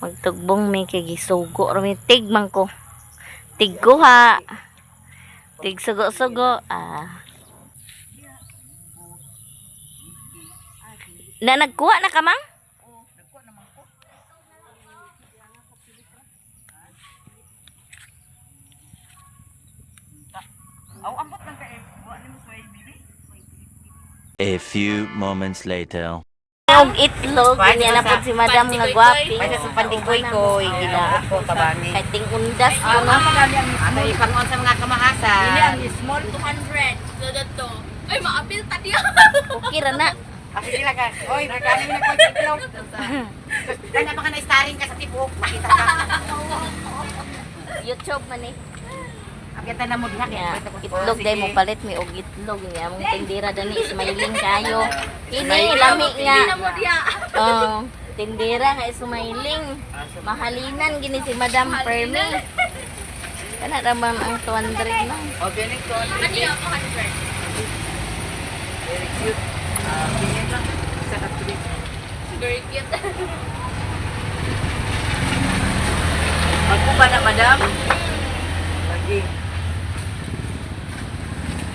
Magtugbong mi kay gisugo ra mi tig man ko. Tigkuha. Tig sugo-sugo. Ah. Na nagkuha na ka, mang? Aw, ambot lang ka eh. Wa ni mo sway, bibi. A few moments later. Og itlog, ganyan na po si Madam nga gwapi. Basta sa pandikoy-koy, ginoo ko, tabangi. Kay ting undas ko no. Ano ipangon sa mga kamahasan. Small. 200. So that to. Ay, maapil ta diya. Okay ra na. Ah, sige lang ka. Oy, magkano yung nagpag-itlog? Kanya baka na-starring ka sa tibuok, makita ka. YouTube man eh. Abyatan na mo diha Nya, kay itlog day mo palit mi og itlog niya mong tindira dani smiling kayo. Kini lami nga. Hindi na mo diya. Oh, tindira nga smiling. Mahalinan gini si Madam Permi. Kana ra man ang 200 na. Organic to. Ano yung 200? Very cute. Ah, tingin lang. Sa katuli. Very cute. Magkuha na, madam. Lagi.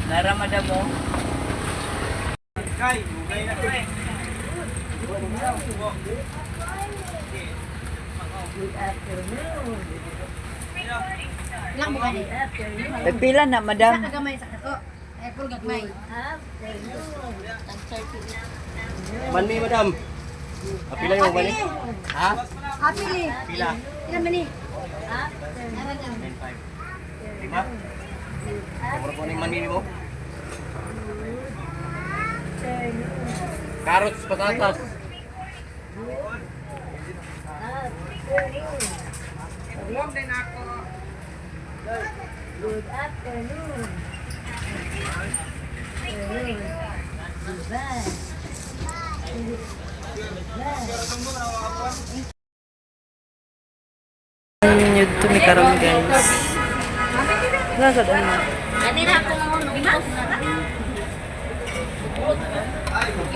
Nara, madam mo. Nagpila na, madam. Manmi, madam. Apila yung mani? Ha? Apili. Pila. Ilan man ni? 9.5. Lima? Kamura po ng manmi mo? Carrots, patatas. Nude to mi karon, guys. Nasa na. Ani ra ako mo nugtos.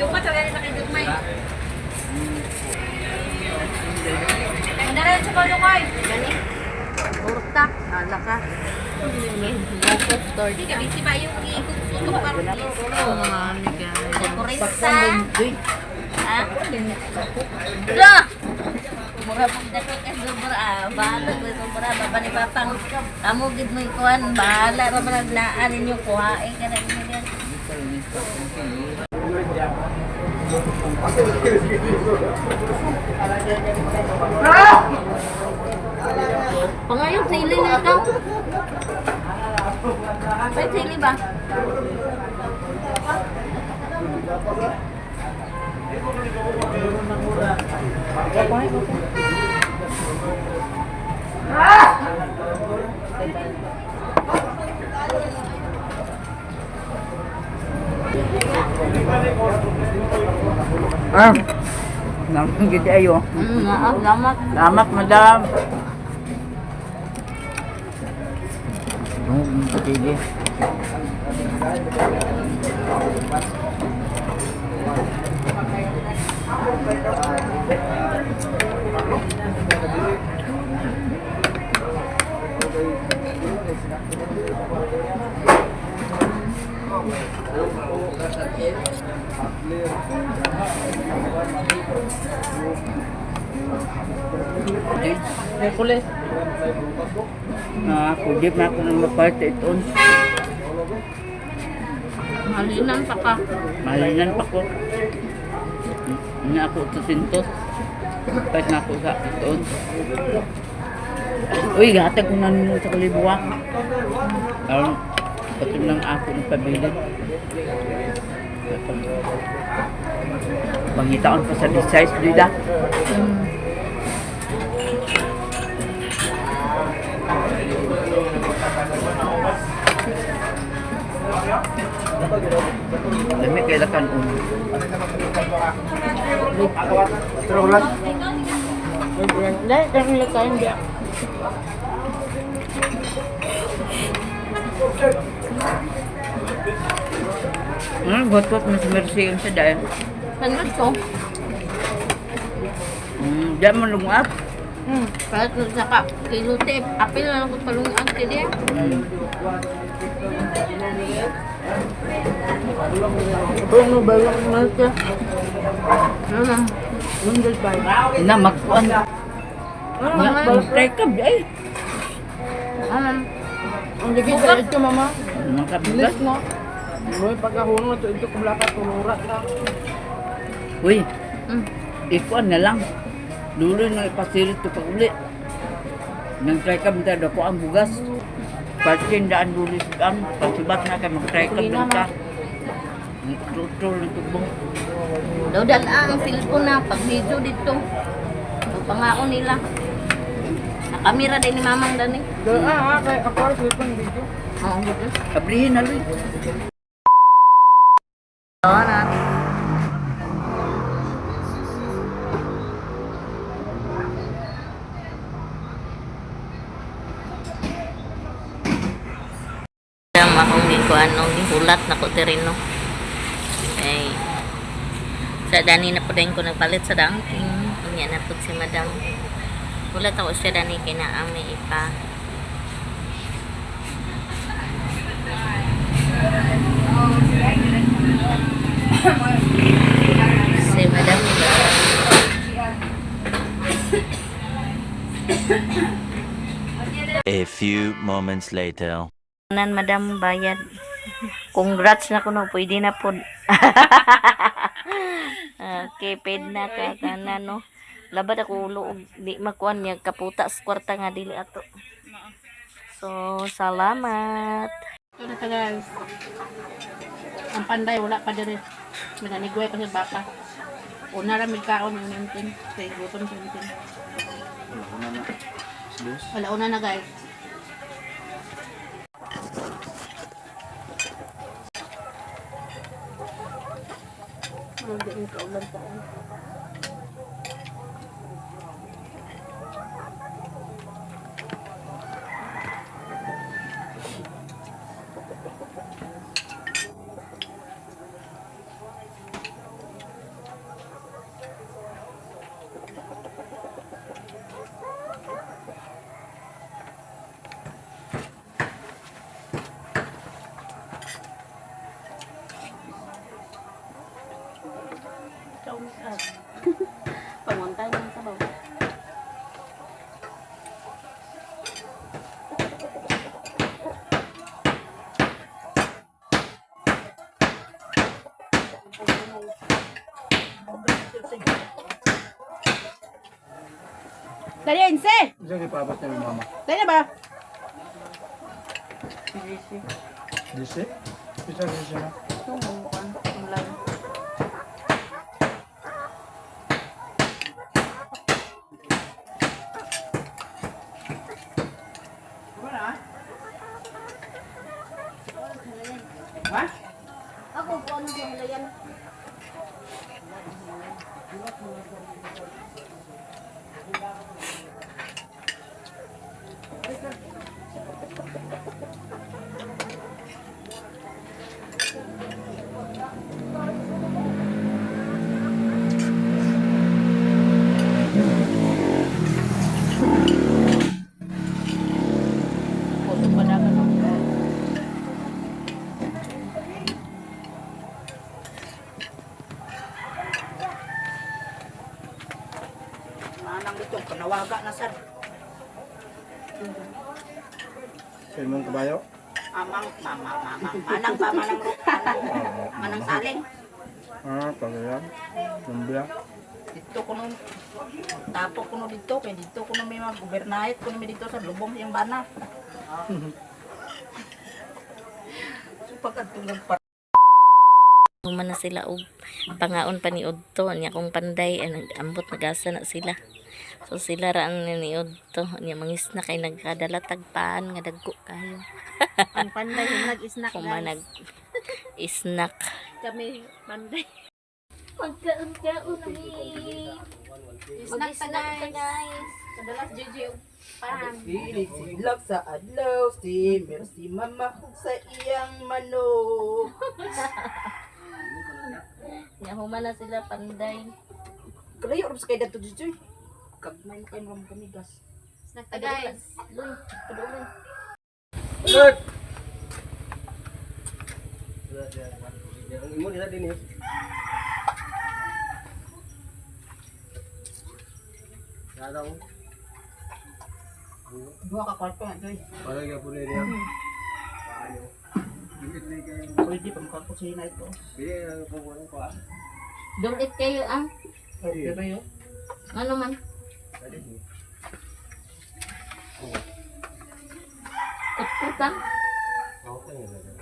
Yung pa talaga sa kagagmay. Mandara sa palukay. Gani. Torta. Ala ka. Locos torta. Hindi kami si Bayo ikugsuto karon. Kurisa. Ha? Da! Mura pong dako kay sobra ah. Bahala ko sobra baba ni papang. Amo gid mo ikuan bahala ra man naan ninyo kuhain ka na ninyo yan. Pangayong sili na ikaw. May sili ba? Ah. Nang gid ayo. Ah, salamat. Salamat, madam. Sige. Miyerkules. Na, kudip na ako ng maparte iton. Malinan pa ka. Mahalinan pa ko. Na ako sa sintos. Kahit na ako sa iton. Uy, gatag ko na nino sa kalibuwa. Karon, patim lang ako ng pabilin. Pangitaon pa sa size, dida. Dami kay lakan uno. Dahil dahil kayo hindi. Ano, gotot mas mercy yun siya dahil. Panod ko. Diyan mo lumuap. Palit ko sa ka kilo te, apil na lang ko palungan te dia. Ano ba yung malta? Ano? Na magkuan. Na mag-try ka ay. Ano? Ang lagi sa ito, mama. Makabigas. No? Uy, pagkahunong ito, ito kumlaka, tumura ka. Uy. Mm. Ikuan na lang. Dulo na ipasirit to pag uli. Nang try ka minta dako ang bugas. Partin daan dulo ang pasibat na kay mag-try ka minta. Tutol ng tubong. Daw dala ang cellphone na pag video dito. Ang pangako nila. Nakamera din ni Mamang dani. Ah, ah, kay ako ay cellphone video. Oo, gitu. Abrihin na luy. Oo na. Madam, akong gikuan no, gihulat na ko terino. Ay. Sa dani na po din ko nagpalit sa dangking. Unya na po si madam. Hulat ako siya dani kay naa may ipa. Si madam. A few moments later. Nan madam bayad. Congrats na kuno, pwede na po. Okay, paid na ka tanan no. Labad ako ulo og di makuan niya kaputa sa kwarta nga dili ato. So, salamat. Ito na siya, guys. Ang panday, wala pa diri. Minanigway pa siya baka. Una ra mig kaon yung nintin. Kay gutom sa nintin. Wala una na guys. Panguntay ng sabaw. Dali, Ense! Diyan ipaabot niya ni mama. Dali na ba? Disi? Isa disi na. Ako ko ano yung halayan. Puto pa dapat. Manang dito, panawaga na sad. Silmong kabayo? Amang, mama, mama. Manang pa, manang ro. Manang saling. Ah, pagayan. Lumbia. Dito ko nung, tapo ko nung dito, kaya dito ko nung may mga gubernahit ko nung may dito sa lubong yung bana. So pagkatungag pa. Human na sila og pangaon pa ni Udto niya kung panday ay nag-ambot nagasa na sila. So sila ra ang ni Udto niya mangis na kay nagkadala tagpaan nga dagko kayo. Ang panday yung nag-snack Kuma guys. nag snack. Kami, panday. Magkaon-kaon na mi. Snack ta Mag-snack ta guys. guys. Kadalas JJ og pan. Silak sa adlaw, si Mercy Mama sa iyang manok. Nya human na sila panday. Kalayo, rin sa kay Dato Jujuy. Kagmay mo kayo mo kamigas. Snack ta guys. Luy, padulay. Lord. Ang imo nila din eh. Yada ko. Duha ka kwarto nga joy. Para gyud po niya. Pwede pa makakusina ito. Bili ang kukuha ko ah. Dulit kayo ah. Pero yun. Ano man? Kutkutan. Okay na lang.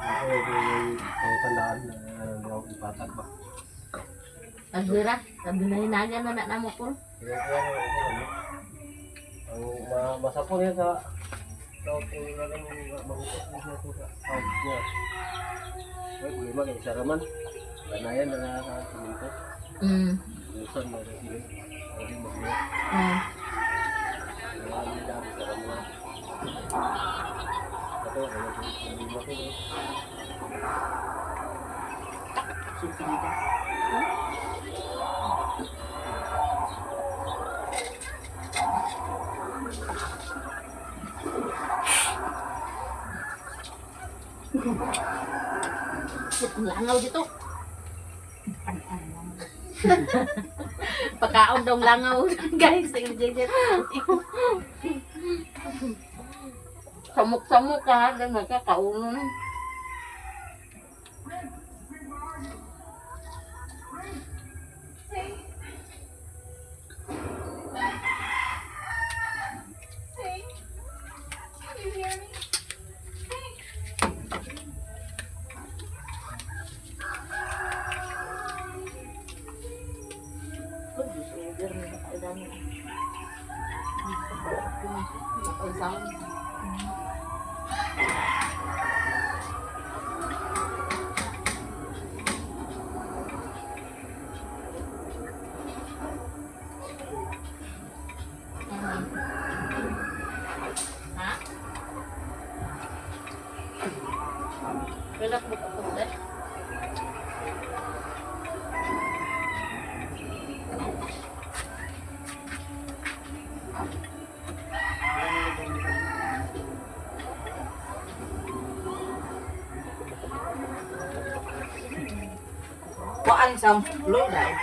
Ako yung tandaan na hindi ako ipatag ba. Paghira. Sabi na hinaga na na namo po. Kaya kaya ako ano. Ang masapo niya sa tawag ko na lang mahutos niya sa tawag niya. Ay, problema kay isa raman. Ganayan na na sa siminto. Lusan na rin sila. Hindi mo niya. Wala nila sa raman. Ako, ano problema ko. Eh. Sulpinita. Ang langaw dito. Pagkaon daw ang langaw, guys. Tingnan jejet. Samok-samok ka ha. Ganun ka kaunon. Ang sound. Ha? Wala ko kapag eh. Waan sound. Low dahil.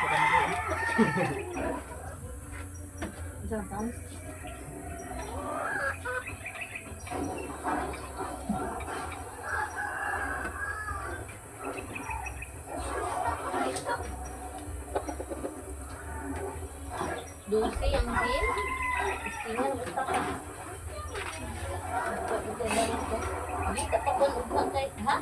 Isang sound. Dulce ang gin. Istingan utak ka. Hindi ka pa kung ugma kay ha?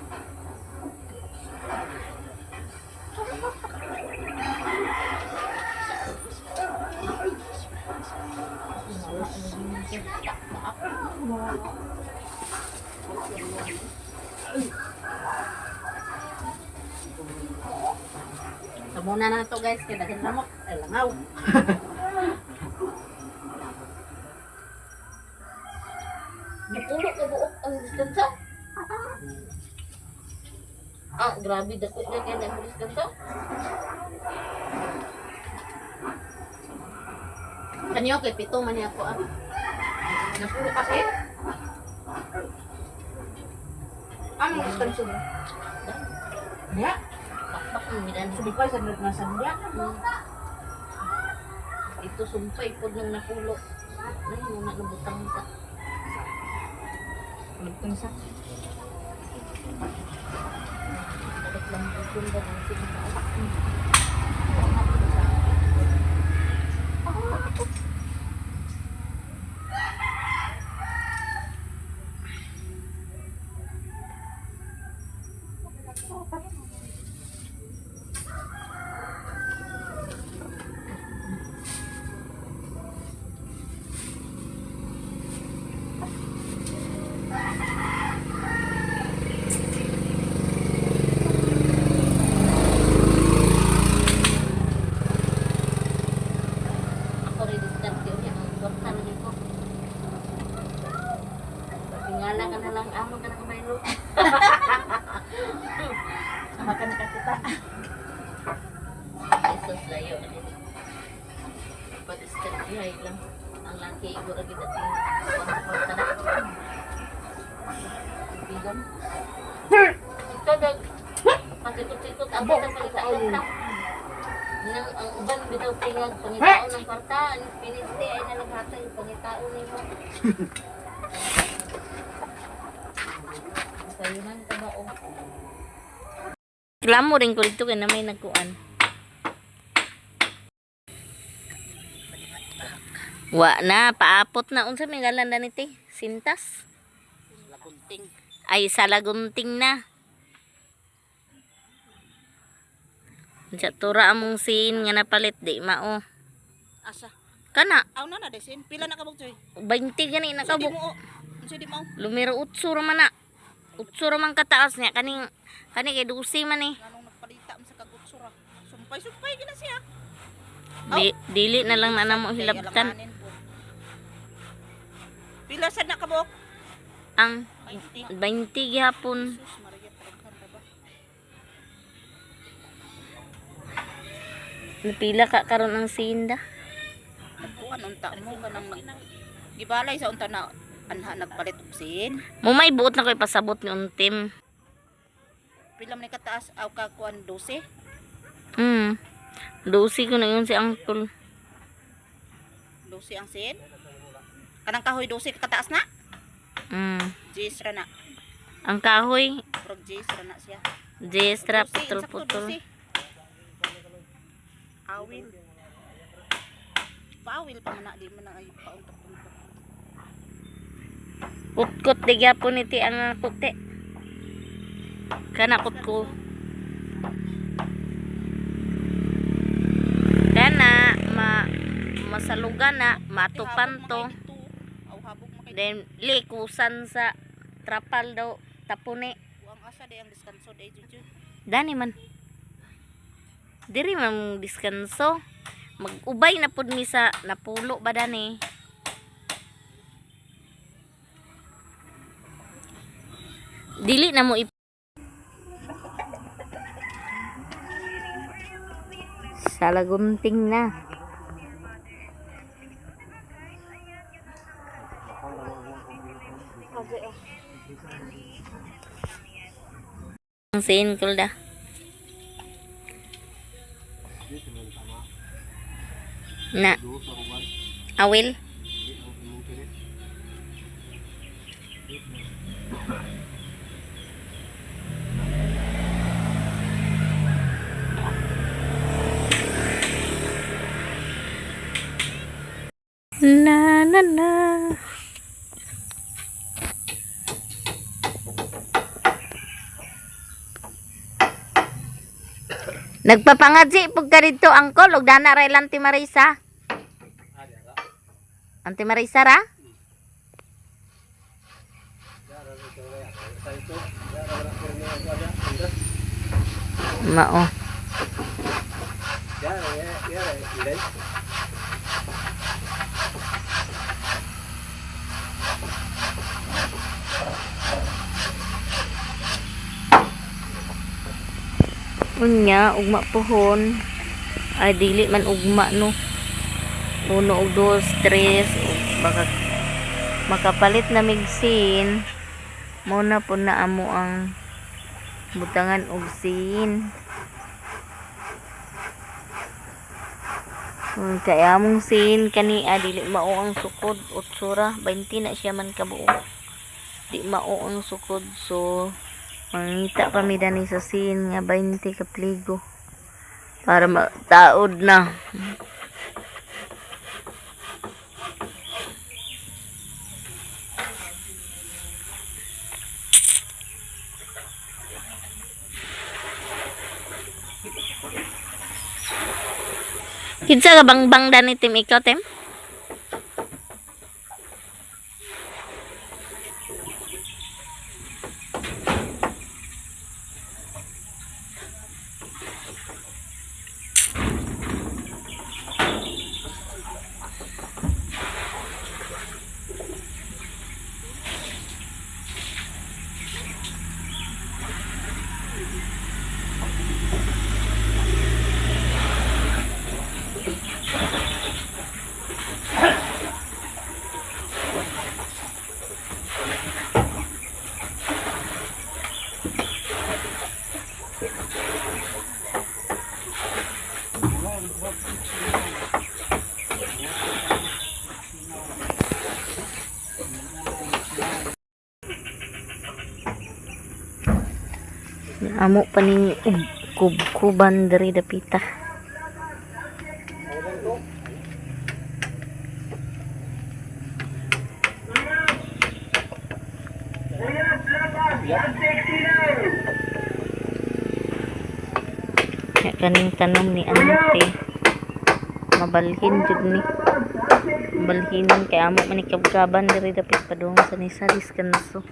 Muna na to guys, kaya daghan lamok. Ay, langaw. Napulo ka buok ang distansya. Ah, grabe dako na kaya ang distansya. Kanyo kay pito man niya ako ah. Napulo kasi. Anong distansya mo? Ya. Pakpak ang milan. Subikoy sa na sa niya. Ito sumpay pod nang napulo. Nay muna nabutang sa. Lugtong sa. Dapat lang bukon ba ng sige. Ako rin diskarte niya ang doktor na ko. Tingala ka na lang amo ka na kamaylo. kwarta. Jesus layo. Pag-iskartihay lang. Ang laki igor agad at yung kwarta na. Bigon. Ito dag. Pagikot-ikot ang kita pangitaon ta. Nang ang uban bitaw tingag pangitaon ng kwarta, ang piniste ay nalaghatag pangitaon nimo. Sayunan ka ba o? Reklamo rin ko dito kay na may nagkuan. Wa na, paapot na. Unsa may ngalan na niti? Sintas? Lagunting. Ay, salagunting na. Unsa tura among sin nga napalit di mao. Asa? Kana Aw na na desin. Pila na kabog joy? 20 gani Unsa di nakabuk. mo? Unsa di mo? Lumiro 8 ra man na. 8 ra man kataas niya kaning kani kay 12 man eh. Nganong nagpalita man sa kagutsura. Sumpay-sumpay gina siya. Di, dili na lang na namo Kay hilabtan alanganin po. Pila sad na kabok? ang 20. 20 gihapon. Jesus Maria, taghan ra ba? Napila ka karon ang sinda. Nagkuan unta mo kanang nag gibalay sa unta na anha nagpalit og sin. Mo may buot na ko ipasabot ni untim. Pila man ni kataas aw ka kuan 12? 12 ko na yun si uncle. 12 ang sin. Kanang kahoy 12 ka kataas na? Jis ra na. Ang kahoy, Murag jis ra na siya. Jestra, 12, insakto, putol-putol. 12. Awil. Paawil pa man na di man na ay pauntok-untok. Kutkot di gyapon ni ti ang kuti. Kana kutko. Kana ma masalugan na matupan to. Aw habog man kay Then likusan sa trapal daw tapone. Ang asa day ang diskanso day juju. Dani man. Diri man diskanso. Mag-ubay na pud mi sa napulo ba dani. Dili na mo ip Salagunting na. Ang sin kulda. Na. Awil. Na na na. Nagpapangadji pug ka dito angkol og dana ra ilang ti Marisa. Anti Marisa ra? Mao. Unya, ugma pohon. Ay, dili man ugma, no. Uno, ug dos, tres. Ug baka makapalit na migsin. Muna po na amo ang butangan og sin. Kaya among sin kani ah, dili mao ang sukod utsura 20 na siya man kabuo. Di mao ang sukod, so mangita pa mi dani sa sin nga 20 ka pligo para mataod na. Kinsa ka bangbang dani tim ikaw tim? Amo pa ning kubkuban diri dapita. Ya, kaning tanom ni ante mabalhin jud ni balhinan kay amo man ni kabkaban diri dapit padung sa ni sa diskanso.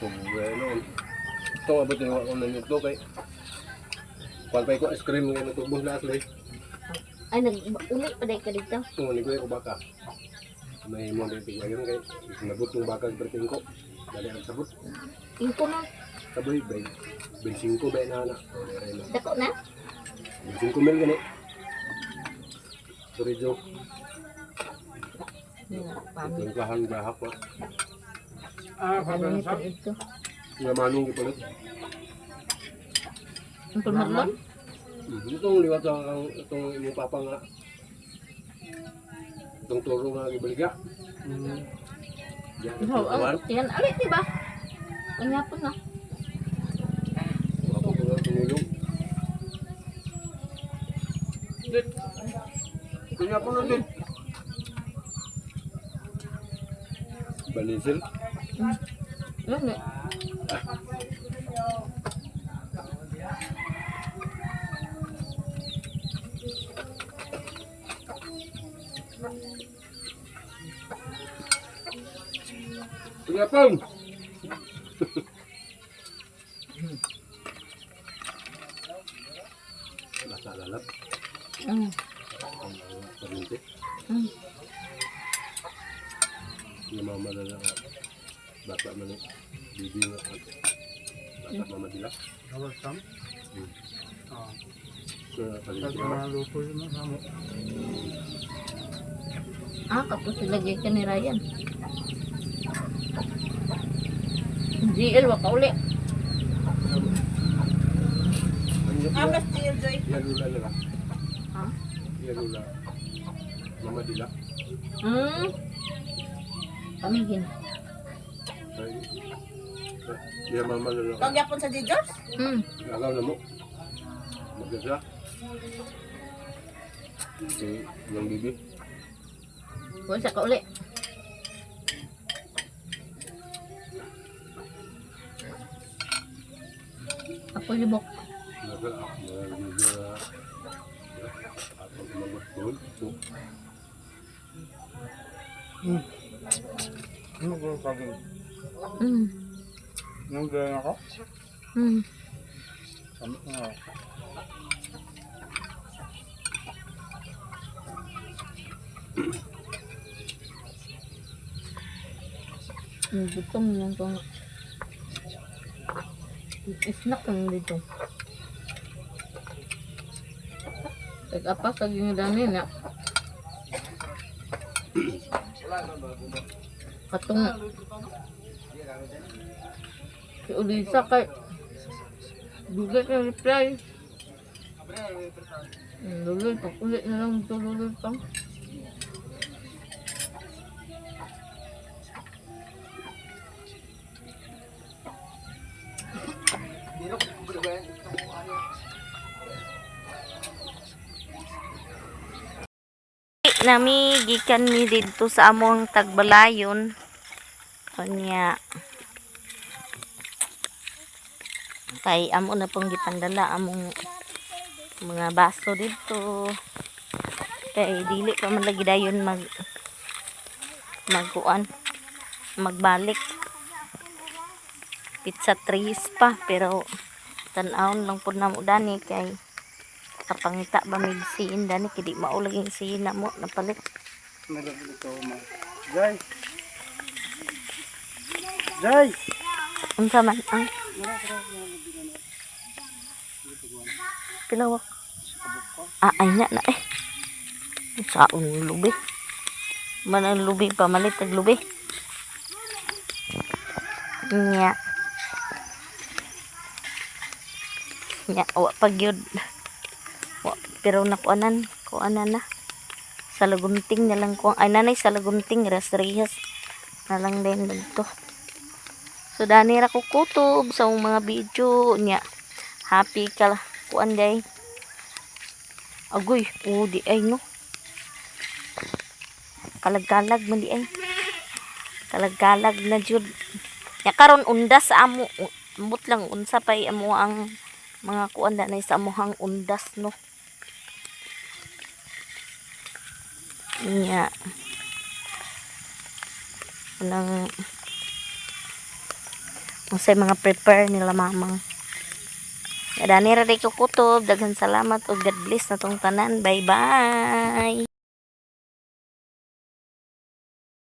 Ako noon. Ito nga ba ito yung ako nanyugto kay Kwan pa ko ice cream nga natubos na asli. Ay, nag-uli pa dahil ka dito. Tungod ko baka. May mo din tigwayon kay nabot yung baka sa pertingko. Dali ang sabot. Yung na, Saboy bay. 25 bay na na. dako na. 25 mil gani. Chorizo. Pamit. Itong gahak pa. Ano nito ito? Nga manong gipalit. Ang pulmadlon? Itong liwat sa ang itong imong papa nga. Itong turo nga gibaliga. Diyan, Oh, kawan. ang tiyan. Ali, di ba? Kanya po na. Ako ko nga tumulong. Kanya po na din. Balisil. Yun eh. Kanya po. Nasa lalap. Ang parinti. Namama na lang. Bata man eh. Bibi nga. Bata mama dila. Sa parinti naman. Ah, kapos sila ka ni Ryan. GL, waka uli. Ang mas deal, Joy. Yalula na lang. Ha? Yalula. Mama dila. Pamigin. Ay. Iya mama na lang. Pagyapon sa di George? Agaw na mo. Maganda. Si yung bibi. Wala sa kauli. Ako libok. Naga mga ako magustuhan ko. Gutom lang to. Snack lang dito. Tag-apa sa ginidani na. Katong si Ulisa kay dugay kay reply. Luloy, pag ulit na lang ito, luloy pa. Nami gikan mi didto sa among tagbalayon. Kanya kay amo na pong gipandala among mga baso didto. Kay dili pa man lagi dayon magkuan magbalik. Pizza trees pa pero tan-awon lang pud namo dani kay kapangita ba mig siin dani kay di mao laging siin na mo napalit. Jai. Jai. Unsa man ang Pilawak. Ah, ay na na eh. Saon lubi. Man ang lubi pamalit ang lubi. Nya. Nya wa pa gyud. Wa pero nakuanan, kuanan na. Sa lagunting na lang ko. Ay nanay sa lagunting ras rehas na lang din dito. So dani ra ko kutob sa akong mga video niya. Happy ka kuan day. Agoy, oh, di ay no. Kalag-kalag man di ay. Kalag-kalag na jud. Nya karon undas sa amo. Ambot lang unsa pay amo ang mga kuan na sa amohang undas no. Nya. Unang unsay mga prepare nila mamang. Dani ra ko kutob, daghan salamat ug God bless na tong tanan. Bye bye.